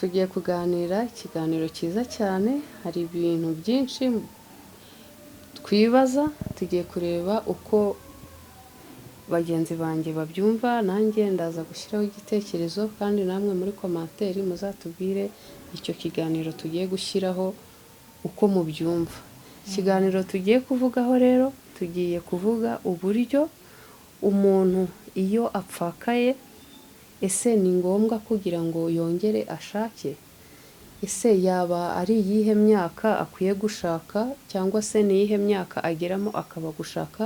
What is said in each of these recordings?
Tugiye kuganira ikiganiro cyiza cyane, hari ibintu byinshi twibaza, tugiye kureba uko bagenzi banjye babyumva, nanjye ndaza gushyiraho igitekerezo, kandi namwe muri commentaire muzatubwire icyo kiganiro tugiye gushyiraho uko mubyumva. Ikiganiro tugiye kuvugaho rero, tugiye kuvuga uburyo umuntu iyo apfakaye, ese ni ngombwa kugira ngo yongere ashake? Ese yaba ari iyihe myaka akwiye gushaka, cyangwa se ni iyihe myaka ageramo akaba gushaka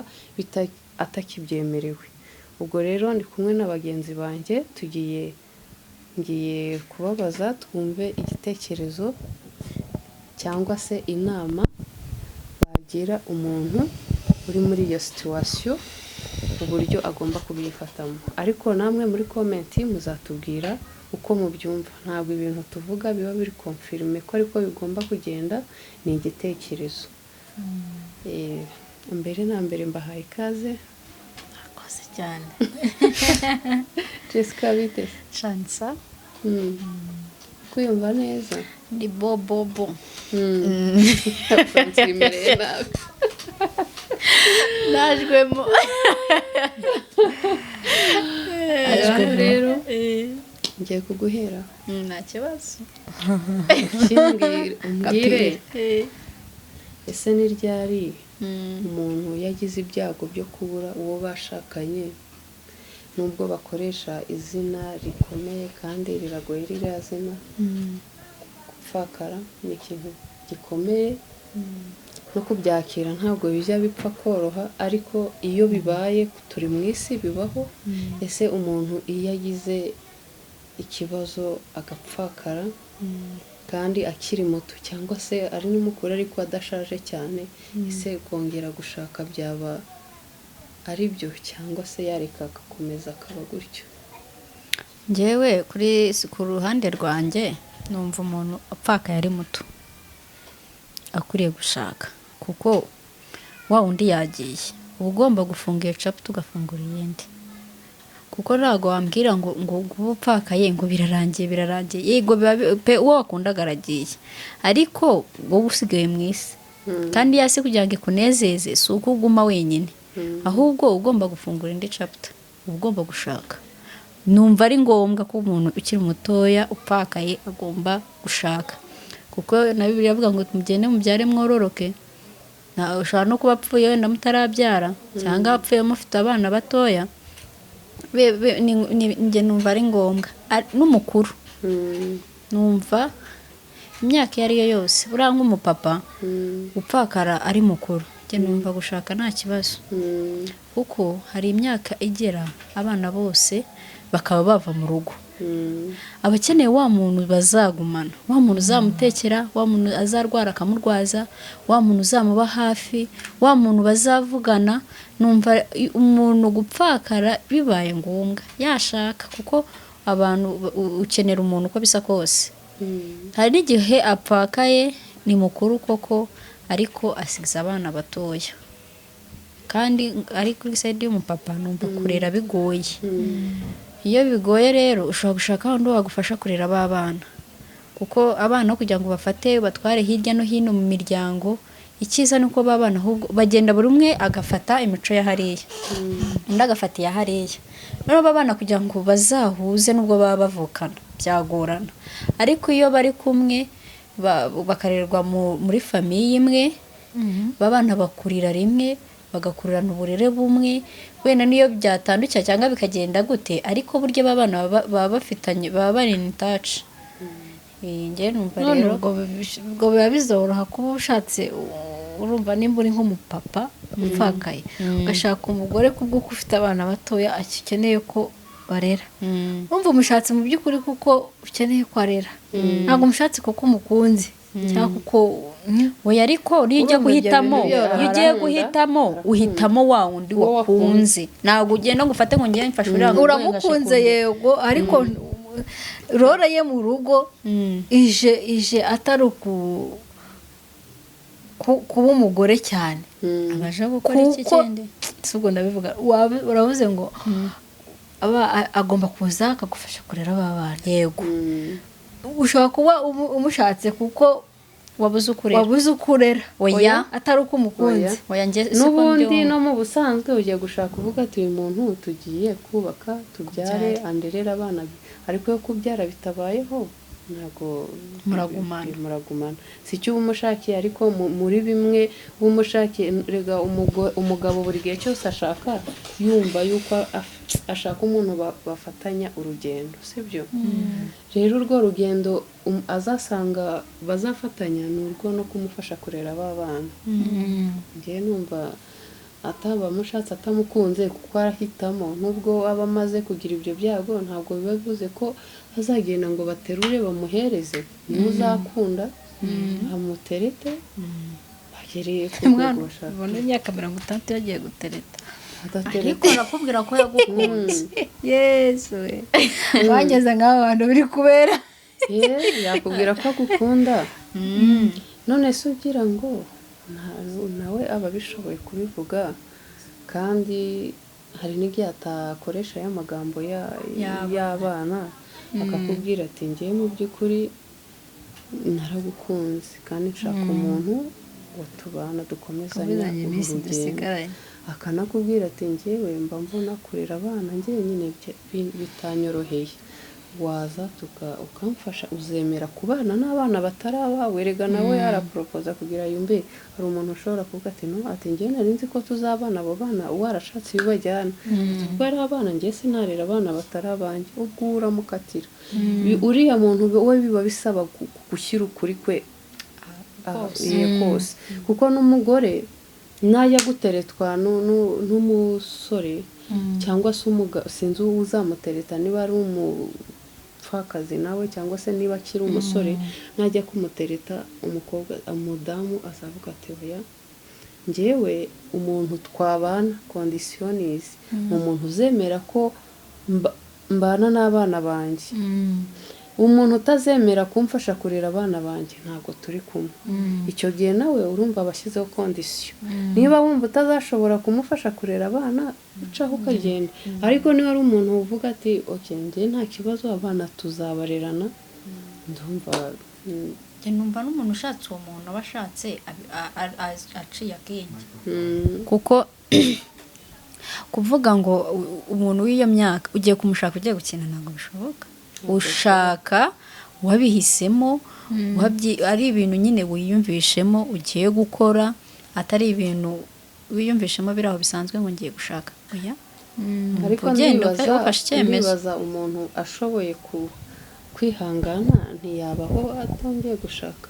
atakibyemerewe? Ubwo rero ndi kumwe na bagenzi banjye, ngiye kubabaza twumve igitekerezo cyangwa se inama bagira umuntu uri muri iyo situation, uburyo agomba kubyifatamo. Ariko namwe muri comment muzatubwira uko mubyumva. Ntabwo ibintu tuvuga biba biri confirmé ko ariko bigomba kugenda, ni igitekerezo. Mbere na mbere mbahaye ikaze. Murakoze cyane. Jessica, bite? Shansa. Kwiyumva neza? Ni bo bo bo. Francine imereye nabi. Najwemo. Ngaho rero ngiye kuguhera. Nta kibazo. Ukimbwire, umbwire, ese ni ryari umuntu yagize ibyago byo kubura uwo bashakanye, nubwo bakoresha izina rikomeye kandi riragoye, ririya zina gupfakara ni ikintu gikomeye, no kubyakira ntabwo bijya bipfa koroha, ariko iyo bibaye, turi mu isi, bibaho. Ese umuntu iyo agize ikibazo agapfakara kandi akiri muto, cyangwa se ari n'umukuru ariko adashaje cyane, ese kongera gushaka byaba ari byo, cyangwa se yareka agakomeza akaba gutyo? Njyewe ku ruhande rwanjye numva umuntu apfakaye ari muto akwiriye gushaka, kuko wa wundi yagiye, uba ugomba gufunga iyo chapter ugafungura iyindi, kuko ntabwo wambwira ngo uba upfakaye ngo birarangiye, birarangiye. Yego, pe, uwo wakundaga aragiye, ariko wowe usigaye mu isi, kandi ya si kugira ngo ikunezeze si uko uguma wenyine, ahubwo ugomba gufungura indi chapter, uba ugomba gushaka. Numva ari ngombwa ko umuntu ukiri mutoya upfakaye agomba gushaka, kuko na Bibiliya avuga ngo mugende mubyare mwororoke. Ushobora no kuba apfuye wenda mutarabyara, cyangwa apfuye mufite abana batoya. Njye numva ari ngombwa. N'umukuru numva imyaka iyo ari yo yose, buriya nk'umupapa upfakara ari mukuru, njye numva gushaka nta kibazo, kuko hari imyaka igera abana bose bakaba bava mu rugo, abakeneye wa muntu bazagumana, wa muntu uzamutekera, wa muntu azarwara akamurwaza, wa muntu uzamuba hafi, wa muntu bazavugana. Numva umuntu gupfakara bibaye ngombwa yashaka, kuko abantu ukenera umuntu uko bisa kose. Hari n'igihe apfakaye ni mukuru koko, ariko asize abana batoya, kandi ari kuri side y'umupapa numva kurera bigoye. Iyo bigoye rero ushobora gushaka undi wagufasha kurera ba bana, kuko abana kugira ngo bafate batware hirya no hino mu miryango, icyiza ni uko ba bana ahubwo bagenda buri umwe agafata imico ya hariya, undi agafata iya hariya. Noneho ba bana kugira ngo bazahuze nubwo baba bavukana byagorana, ariko iyo bari kumwe bakarerwa muri famille imwe, ba bana bakurira rimwe, bagakurirana uburere bumwe. Wenda niyo byatandukira cyangwa bikagenda gute, ariko burya ba bana baba bafitanye, baba bari in touch. Njye numva none rero ubwo biba bizoroha kuba ushatse. Urumva nimba uri nk'umupapa upfakaye ugashaka umugore kubw'uko ufite abana batoya akeneye ko barera, urumva umushatse mu by'ukuri kuko ukeneye ko arera, ntabwo umushatse kuko umukunze cyangwa kuko Oya, ariko niyo ujya Urumva ibyo guhitamo, bintu byoroha. iyo ugiye guhitamo uhitamo wa wundi Uwo wakunze. Ntabwo ugenda ngo ufate ngo ngewe mfashe uriya ngo Uramukunze yego, ariko role ye mu rugo ije atari kuba umugore cyane. Abaje gukora iki Kuko kindi? Si ubwo ndabivuga, uravuze ngo aba agomba kuza akagufasha kurera aba bana. Yego. Ushobora kuba umushatse kuko wabuze ukurera. Wabuze uko urera. Oya. Atari uko umukunze. Oya, njye siko N'ubundi mbyumva. no mu busanzwe ujya gushaka uvuga ati: "Uyu muntu tugiye kubaka, tubyare, anderere abana." Ariko iyo kubyara bitabayeho, ntabwo Muragumana. Muragumana. Si cyo uba umushakiye, ariko muri bimwe uba umushakiye. Rega umugabo buri gihe cyose ashaka yumva yuko ashaka umuntu bafatanya urugendo, sibyo? Rero urwo rugendo azasanga bazafatanya ni urwo no kumufasha kurera ba bana. Njyewe numva ataba amushatse atamukunze, kuko arahitamo. Nubwo aba amaze kugira ibyo byago, ntabwo biba bivuze ko azagenda ngo baterure bamuhereze. Niwe uzakunda amuterete bagereye ku rwego Umwana bashaka. ubona imyaka 60 yagiye gutereta. Adatereta. Ariko arakubwira ko yagukunze. Yesu we, bageze nk'aba bantu biri kubera. Ye, yakubwira ko agukunda. None se ugira ngo nawe aba abishoboye kubivuga? Kandi hari n'igihe atakoresha ya magambo Y'abana. y'abana, akakubwira ati: "Ngewe mu by'ukuri naragukunze kandi nshaka umuntu watubana, dukomezanya Komezanya uru iminsi rugendo." dusigaranye. Akanakubwira ati: "Ngewe mba mbona kurera abana njyenyine bitanyoroheye, waza ukamfasha. Uzemera kubana n'abana batari abawe?" Erega nawe araporopoza kugira yumve. Hari umuntu ushobora kuvuga ati: "No," ati, "ngewe nari nzi ko tuzabana abo bana warashatse iyo ubajyana, kuko ari abana, ngewe sinarera abana batari abanjye." Ubwo uramukatira. Uriya muntu we biba bisaba gushyira ukuri kwe kose, kuko n'umugore najya guteretwa n'umusore cyangwa se umugabo, sinzi uzamutereta niba ari umupfakazi nawe cyangwa se niba akiri umusore, najya kumutereta umukobwa, umudamu azavuga ati: "Oya, njyewe umuntu twabana, condition ni umuntu uzemera ko mbana n'abana banjye. Umuntu utazemera kumfasha kurera abana banjye, ntabwo turi kumwe." Icyo gihe nawe urumva abashyizeho condition. Niba wumva utazashobora kumufasha kurera abana, ucaho ukagenda. Ariko niba ari umuntu uvuga ati: "Ok, njye nta kibazo, abana tuzabarerana," ndumva Njye numva n'umuntu ushatse uwo muntu aba ashatse aciye akenge, kuko kuvuga ngo umuntu w'iyo myaka ugiye kumushaka ugiye gukina, ntabwo bishoboka. Ushaka wabihisemo, ari ibintu nyine wiyumvishemo ugiye gukora, atari ibintu wiyumvishemo biri aho bisanzwe ngo ngiye gushaka. Oya. Ariko Ugenda ndibaza ufashe icyemezo. Ndibaza umuntu ashoboye kwihangana ntiyabaho atongeye gushaka.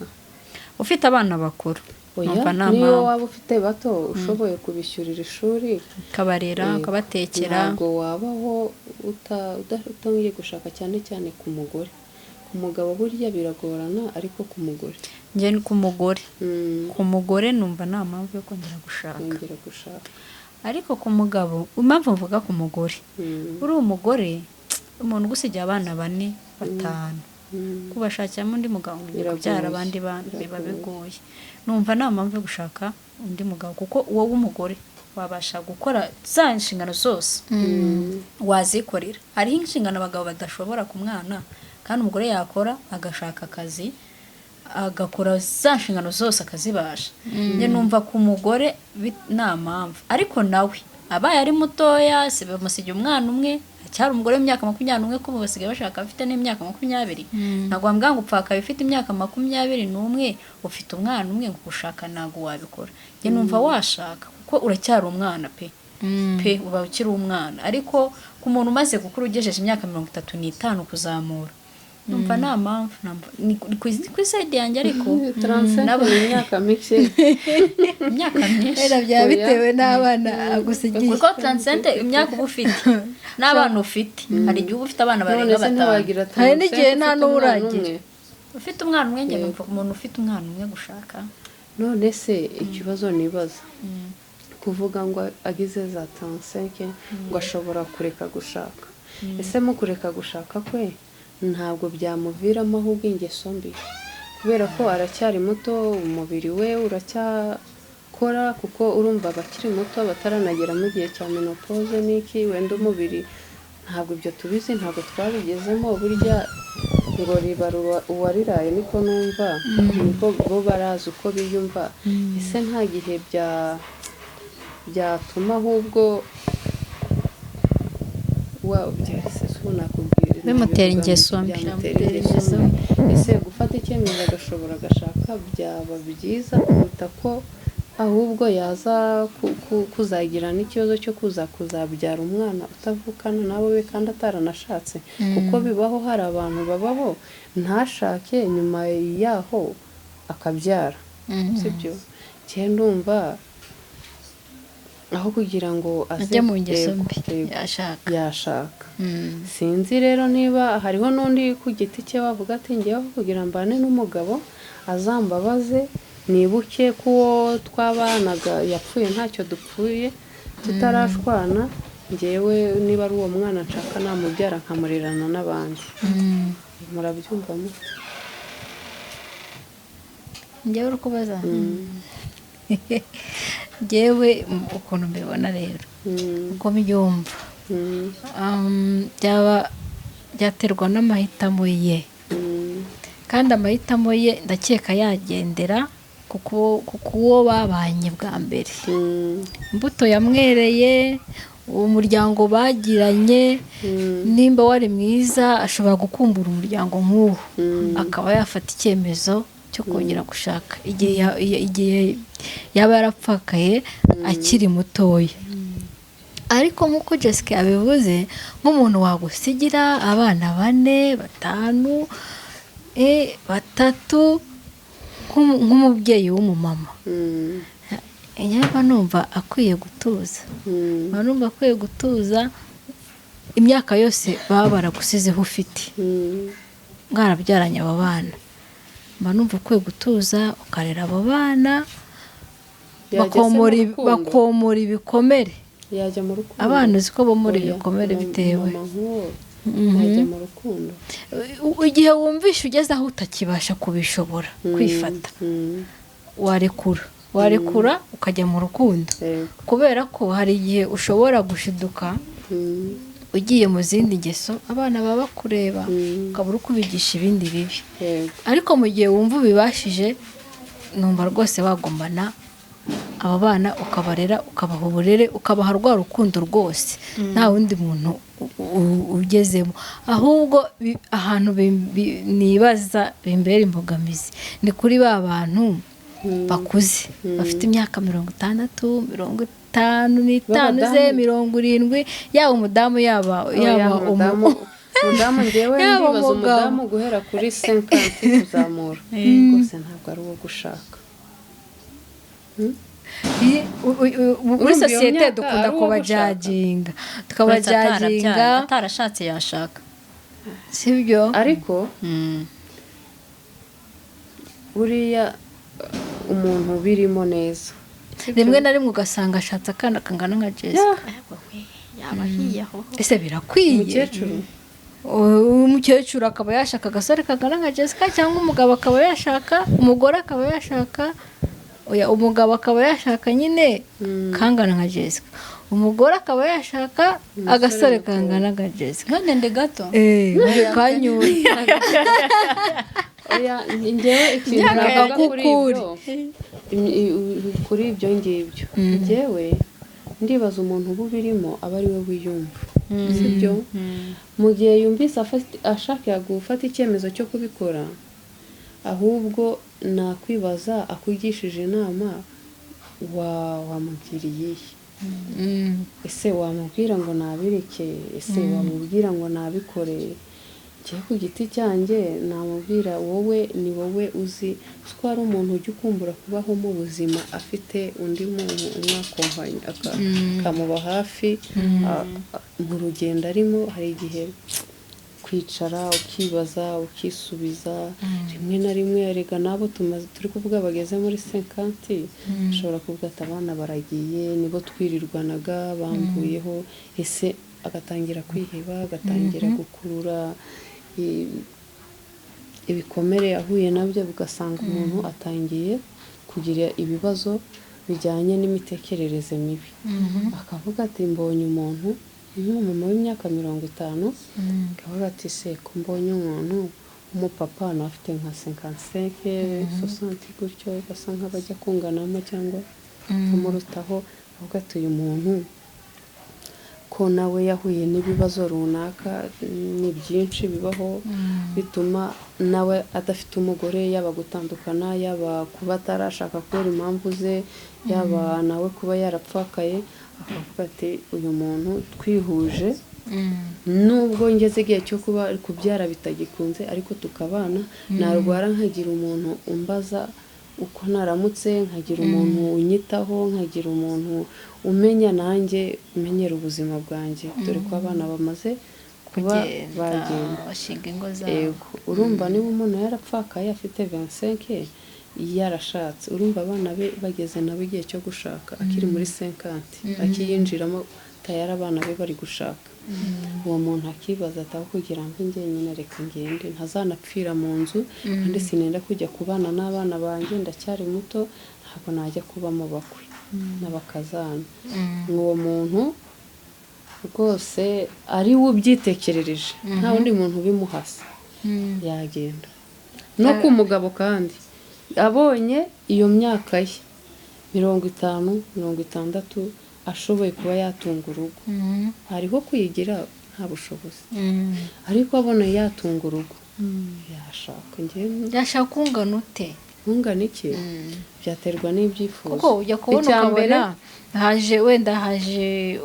Ufite abana bakuru, Oya, numva nta niyo mpamvu. waba ufite bato, ushoboye kubishyurira ishuri, ukabarera, ukabatekera. Ntabwo wabaho utongeye gushaka, cyane cyane ku mugore. Ku mugabo burya biragorana, ariko ku mugore Njye ni ku mugore. Ku mugore numva nta mpamvu yo kongera gushaka. Kongera gushaka. Ariko ku mugabo, impamvu mvuga ku mugore, uri umugore, umuntu ugusigiye abana bane, batanu, kubashakiramo undi mugabo ngo ugiye Biragoye. kubyara abandi bana, biba Biragoye. bigoye. Numva nta mpamvu yo gushaka undi mugabo, kuko wowe umugore wabasha gukora za nshingano zose, wazikorera. Hariho inshingano abagabo badashobora ku mwana, kandi umugore yakora, agashaka akazi, agakora za nshingano zose akazibasha. Njye numva ku mugore nta mpamvu. Ariko nawe abaye ari mutoya, si bamusigiye umwana umwe, cyari umugore w'imyaka 21, ko ubu basigaye bashaka afite n'imyaka 20. Ntabwo wambwira ngo upfakaye ufite imyaka 21, ufite umwana umwe, ngo gushaka ntabwo wabikora. Njye numva washaka, kuko uracyari umwana pe pe, uba ukiri umwana. Ariko ku muntu umaze gukura, ugejeje imyaka 35 kuzamura, numva nta mpamvu. Ni ku side yanjye, ariko 35 ni imyaka mike. Imyaka myinshi. Wenda byaba Oya. bitewe n'abana agusigiye. Kuko 35, imyaka uba ufite n'abana ufite, hari igihe uba ufite abana None barenga se batanu. ntiwagira Hari n'igihe 35 nta ufite n'uwo umwana uragira. umwe? Ufite umwana umwe, njye numva umuntu ufite umwana umwe gushaka. None se ikibazo nibaza, kuvuga ngo agize za 35 ngo ashobora kureka gushaka, ese mu kureka gushaka kwe ntabwo byamuviramo ahubwo ingeso mbi? Kubera ko aracyari muto, umubiri we uracyakora, kuko urumva abakiri muto bataranagera mu gihe cya ménopause n'iki, wenda umubiri, ntabwo ibyo tubizi, ntabwo twabigezemo burya. Ngo ribarura uwariraye, niko numva, niko bo barazi uko biyumva. Ese nta gihe byatuma ahubwo nakubwira Bimutera ingeso mbi. Byamutera ingeso mbi. Ese gufata icyemezo agashobora agashaka byaba byiza kuruta ko ahubwo yaza kuzagira n'ikibazo cyo kuza kuzabyara umwana utavukana nabo be kandi ataranashatse? Kuko bibaho, hari abantu babaho ntashake, nyuma yaho akabyara, sibyo? Njye ndumva aho kugira ngo aze Ajye mu ngeso Yego, mbi, yego. yashaka. Yashaka. Sinzi rero niba hariho n'undi ku giti cye wavuga ati: "Ngewe aho kugira mbane n'umugabo azambabaze, nibuke ko uwo twabanaga yapfuye ntacyo dupfuye, tutarashwana, ngewe niba ari uwo mwana nshaka namubyara nkamurerana n'abandi." Murabyumva mute? Njyewe uri kubaza? Njyewe ukuntu mbibona rero, uko mbyumva, byaba byaterwa n'amahitamo ye, kandi amahitamo ye ndakeka yagendera ku kuwo babanye bwa mbere, imbuto yamwereye, umuryango bagiranye. Nimba wari mwiza, ashobora gukumbura umuryango nk'uwo, akaba yafata icyemezo cyo kongera gushaka igihe yaba yarapfakaye akiri mutoya. Ariko nk'uko Jessica yabivuze, nk'umuntu wagusigira abana bane, batanu, batatu, nk'umubyeyi w'umumama, mba numva akwiye gutuza. Mba numva akwiye gutuza. Imyaka yose baba baragusizeho ufite, mwarabyaranye abo bana, mba numva ukwiye gutuza ukarera abo bana, Yajya se mu rukundo? bakomora ibikomere. Yajya mu rukundo? Abana uzi ko bomora Oya, ibikomere bitewe mama nk'uwo yajya mu rukundo? Igihe wumvishe ugeze aho utakibasha kubishobora kwifata, warekura ukajya mu rukundo, kubera ko hari igihe ushobora gushiduka ugiye mu zindi ngeso, abana baba bakureba, ukaba uri kubigisha ibindi bibi. Ariko mu gihe wumva ubibashije, numva rwose wagumana aba bana, ukabarera, ukabaha uburere, ukabaha rwa rukundo rwose, nta wundi muntu ugezemo. Ahubwo ahantu nibaza bimbera imbogamizi ni kuri ba bantu bakuze bafite imyaka 60, 55 ze, B'abadamu. 70, yaba umudamu, yaba Oya, yaba umudamu, umudamu ngewe yaba ndibaza umugabo. Umudamu guhera kuri 50 kuzamura rwose ntabwo ari uwo gushaka. Muri Urumva iyo sosiyete myaka dukunda ari uwo kubajudginga, Uretse tukabajudginga. atarabyaye, atarashatse yashaka. Sibyo? Ariko buriya umuntu ubirimo neza Rimwe na rimwe ugasanga ashatse akana kangana nka Jessica. Yaba ahiye aho. Ese birakwiye? Umukecuru. Umukecuru akaba yashaka agasore kangana nka Jessica, cyangwa umugabo akaba yashaka, umugore akaba yashaka, oya, umugabo akaba yashaka nyine kangana nka Jessica, umugore akaba yashaka agasore kangana nka Jessica. None ndi gato. Kanyuye. Oya, njyewe ikintu Imyaka ya navuga kuri kukuri. ibyo, kuri ibyo ngibyo, njyewe ndibaza umuntu uba ubirimo aba ari we wiyumva, sibyo? Mu gihe yumvise ashaka gufata icyemezo cyo kubikora, ahubwo nakwibaza akugishije inama wamubwira iyihe? Ese wamubwira ngo nabireke? Ese wamubwira ngo nabikore? Njyewe ku giti cyanjye namubwira: wowe ni wowe uzi ko hari umuntu ujya ukumbura kubaho mu buzima afite undi muntu umwaccompagna, akamuba hafi mu rugendo arimo. Hari igihe kwicara ukibaza, ukisubiza rimwe na rimwe. Erega n'abo tumaze turi kuvuga bageze muri 50, ashobora kuvuga ati: "Abana baragiye, nibo twirirwanaga, bamvuyeho." Ese agatangira kwiheba, agatangira gukurura ibikomere yahuye nabyo, ugasanga umuntu atangiye kugira ibibazo bijyanye n'imitekerereze mibi, akavuga ati: "Mbonye umuntu nk'umumama w'imyaka 50," akavuga ati: "Se ko mbonye umuntu w'umumama." Umupapa nawe afite nka 55, 60 gutyo, basa nk'abajya kunganamo cyangwa amurutaho, avuga ati uyu muntu ko nawe yahuye n'ibibazo runaka, ni byinshi bibaho bituma nawe adafite umugore, yaba gutandukana, yaba kuba atarashaka kubera impamvu ze, yaba nawe kuba yarapfakaye, akavuga ati uyu muntu twihuje, nubwo ngeze igihe cyo kuba kubyara bitagikunze, ariko tukabana, narwara nkagira umuntu umbaza uko naramutse, nkagira umuntu unyitaho, nkagira umuntu umenya nanjye umenyera ubuzima bwanjye, dore ko abana bamaze kuba kugenda bagenda, bashinga ingo zabo. Yego, urumva niba umuntu yarapfakaye afite 25 yarashatse, urumva abana be bageze nabo igihe cyo gushaka akiri muri 50, akiyinjiramo tayari abana be bari gushaka, uwo muntu akibaza ati aho kugira ngo njye nyine reka ngende ntazanapfira mu nzu, kandi sinenda kujya kubana n'abana banjye, ndacyari muto, ntabwo najya kuba mu bakwe n'abakazana. Uwo muntu rwose ari we ubyitekerereje, nta wundi muntu ubimuhasa, yagenda. No ku mugabo kandi abonye iyo myaka ye 50, 60, ashoboye kuba yatunga urugo, hariho kuyigira nta bushobozi, ariko abona yatunga urugo, yashaka. Njyewe Yashaka ungana ute? Ntungane iki? Byaterwa n'ibyifuzo. Kuko ujya kubona Icya mbere, ukabona haje wenda haje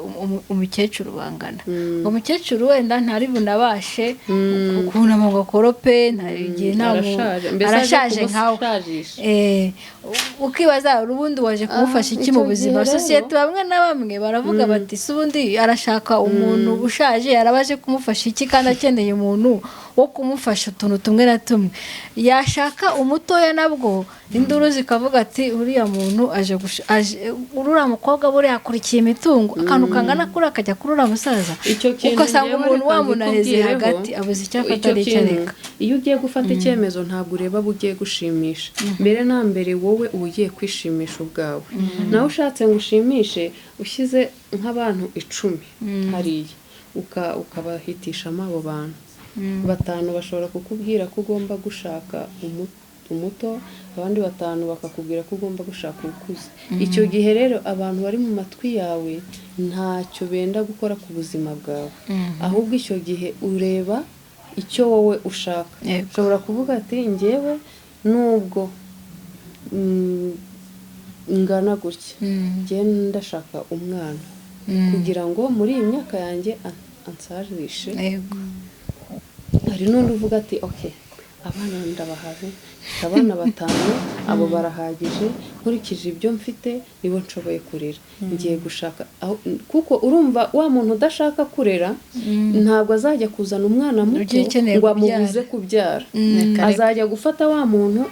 umukecuru bangana, umukecuru wenda ntari bunabashe kunama ngo akorope, igihe nta Arashaje. Mbese aje arashaje nkawe. kumushajisha. Ukibaza ubundi waje kumufasha iki mu Icyo buzima? gihe rero- Sosiyete bamwe na bamwe baravuga bati si ubundi arashaka umuntu ushaje, yarabaje kumufasha iki kandi akeneye umuntu wo kumufasha utuntu tumwe na tumwe? Yashaka umutoya nabwo induru zikavuga ati uriya muntu aje uriya mukobwa buriya akurikiye imitungo, akantu kangana kuriya akajya kuri uriya musaza. Icyo kintu Ugasanga njyewe umuntu reka wamunaheze nkikubwireho, hagati, abuze icyo afata icyo n'icyo kintu, areka. Iyo ugiye gufata icyemezo ntabwo ureba abo ugiye gushimisha mbere na mbere, wowe uba ugiye kwishimisha ubwawe. Nawe ushatse ngo ushimishe, ushyize nk'abantu 10 hariya, ukabahitishamo abo bantu batanu bashobora kukubwira ko ugomba gushaka umuto, abandi batanu bakakubwira ko ugomba gushaka ukuze. Icyo gihe rero abantu bari mu matwi yawe ntacyo benda gukora ku buzima bwawe, ahubwo icyo gihe ureba icyo wowe ushaka. Ushobora kuvuga ati njyewe nubwo ngana gutya, njyewe ndashaka umwana kugira ngo muri iyi myaka yanjye ansazishe. Hari n'undi uvuga ati ok, abana ndabahaze, mfite abana batanu, abo barahagije, nkurikije ibyo mfite nibo nshoboye kurera, ngiye gushaka kuko urumva wa muntu udashaka kurera ntabwo azajya kuzana umwana muto Ugiye ukeneye ngo kubyara. amubuze kubyara. Reka, reka. Azajya gufata wa muntu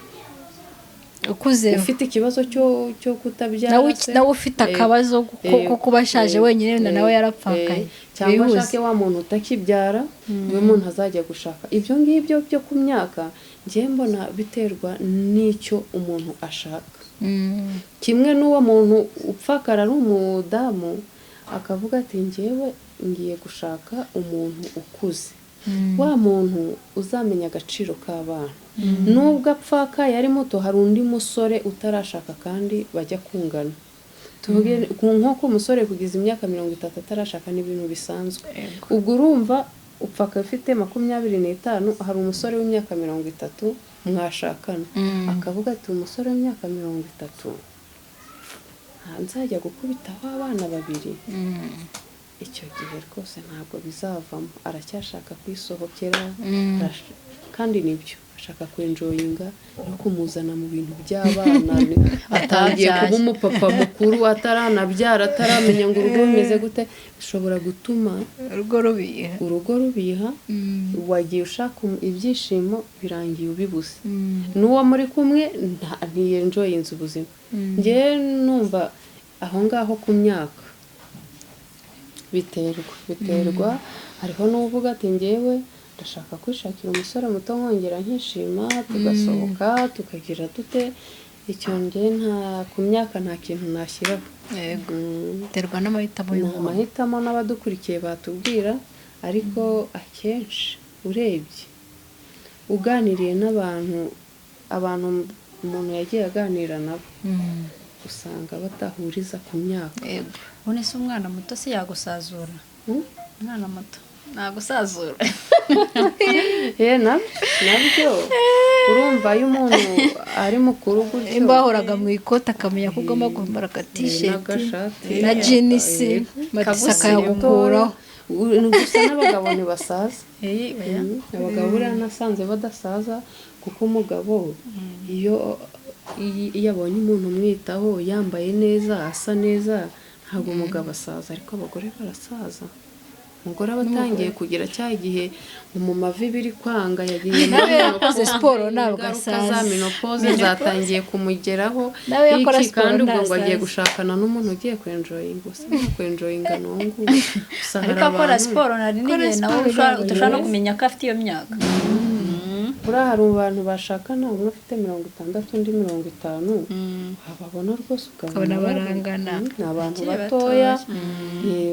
ukuze, ufite ikibazo cyo kutabyara se. Nawe ufite akabazo ko kuba ashaje wenyine, wenda nawe yarapfakaye. Cyangwa Bihuse. ashake wa muntu utakibyara, niwe muntu azajya gushaka. Ibyo ngibyo byo ku myaka njye mbona biterwa n'icyo umuntu ashaka. Kimwe n'uwo muntu upfakara ari umudamu, akavuga ati njyewe ngiye gushaka umuntu ukuze, wa muntu uzamenya agaciro k'abana, nubwo apfakaye ari muto. Hari undi musore utarashaka kandi bajya kungana, tuvuge nk'uko umusore kugeza imyaka 30 atarashaka ni ibintu bisanzwe. Ubwo urumva upfaka ufite 25, hari umusore w'imyaka 30 mwashakana, akavuga ati umusore w'imyaka 30 nzajya gukubitaho abana babiri, icyo gihe rwose ntabwo bizavamo, aracyashaka kwisohokera, kandi nibyo ashaka kwenjoyinga no kumuzana mu bintu by'abana, atangiye kuba umupapa mukuru ataranabyara, ataramenya ngo urugo rumeze gute, bishobora gutuma urugo rubiha. Urugo rubiha. Wagiye ushaka ibyishimo, birangiye ubibuze, n'uwo muri kumwe ntiyenjoyinze ubuzima. Njyewe numva aho ngaho ku myaka biterwa. Hariho n'uvuga ati njyewe ndashaka kwishakira umusore muto nkongera nkishima, tugasohoka, tukagira dute. Icyo njye nta ku myaka nta kintu nashyiraho. Yego. Biterwa n'amahitamo Ni y'umuntu. amahitamo, n'abadukurikiye batubwira, ariko akenshi urebye Uganiriye n'abantu, abantu umuntu yagiye aganira nabo, usanga badahuriza ku myaka. Yego. Ubundi se umwana muto si yagusazura? Umwana muto nagusazura. Ye, nabyo urumva iyo umuntu ari mukuru gutyo, Nimba wahoraga mu ikoti, akamenya ko ugomba kwambara agatisheti n'agashati na jeans, matisi, Kagufi. akayagukuraho. Gusa n'abagabo ntibasaza. Eh, oya. Abagabo buriya nasanze badasaza, kuko umugabo iyo abonye umuntu umwitaho, yambaye neza, asa neza, ntabwo umugabo asaza. Ariko abagore barasaza. Umugore aba atangiye kugira cya gihe mu mavi biri kwanga, yagiye muri Nawe yakoze siporo ntabwo ingaruka za asaza. ménopause zatangiye kumugeraho. Nawe yakora Iki siporo kandi ubwo ngo agiye ntasaza. gushakana n'umuntu ugiye kwenjoyinga, gusa nta kwenjoyinga n'uwo nguwo. Gusa hari Ariko akora abantu siporo, nari n'igihe nawe siporo ntabwo udashobora no kumenya ko afite iyo myaka. Buriya hari abantu bashakana, umwe afite 60, undi 50, wababona rwose ukabona Ukabona barangana. Ni abantu Bakiri batoya.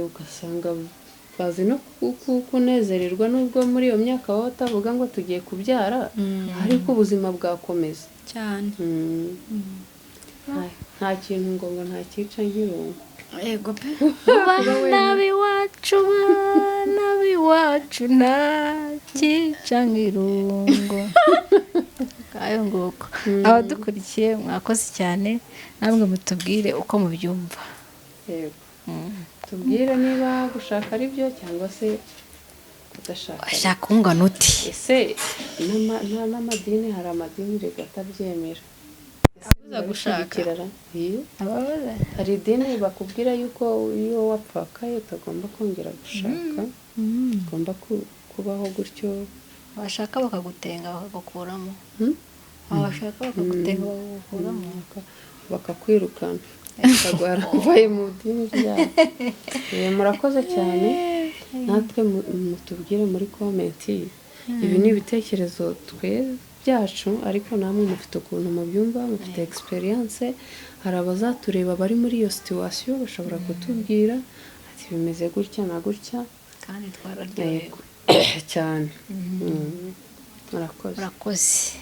Ugasanga bazi no kunezererwa, nubwo muri iyo myaka baba batavuga ngo tugiye kubyara, ariko ubuzima bwakomeza. Cyane. Nta kintu ngo nta cyica nk'irungu. Yego pe. Bana b'iwacu, bana b'iwacu, nta cyica nk'irungu. Ngayo nguko. Abadukurikiye, mwakoze cyane. Namwe mutubwire uko mubyumva. Yego, tubwire niba gushaka ari byo cyangwa se kudashaka ari byo. Washaka ungana uti? Ese n'amadini, hari amadini rega atabyemera. Abuza gushaka. Babishyigikira? Iyo Ababaza. hari idini bakubwira yuko iyo wapfakaye utagomba kongera gushaka, ugomba kubaho gutyo. Washaka bakagutenga, bakagukuramo. Hmm? Washaka bakagutenga, bakagukuramo. Bakakwirukana, bakagwara mvaye mu dini ryabo. Murakoze cyane. Natwe mutubwire muri comment. Ibi ni ibitekerezo twe byacu, ariko namwe mufite ukuntu mubyumva, mufite experience. Hari abazatureba bari muri iyo situation, bashobora kutubwira ati bimeze gutya na gutya. Kandi twararyohewe. Yego, cyane. Murakoze. Murakoze.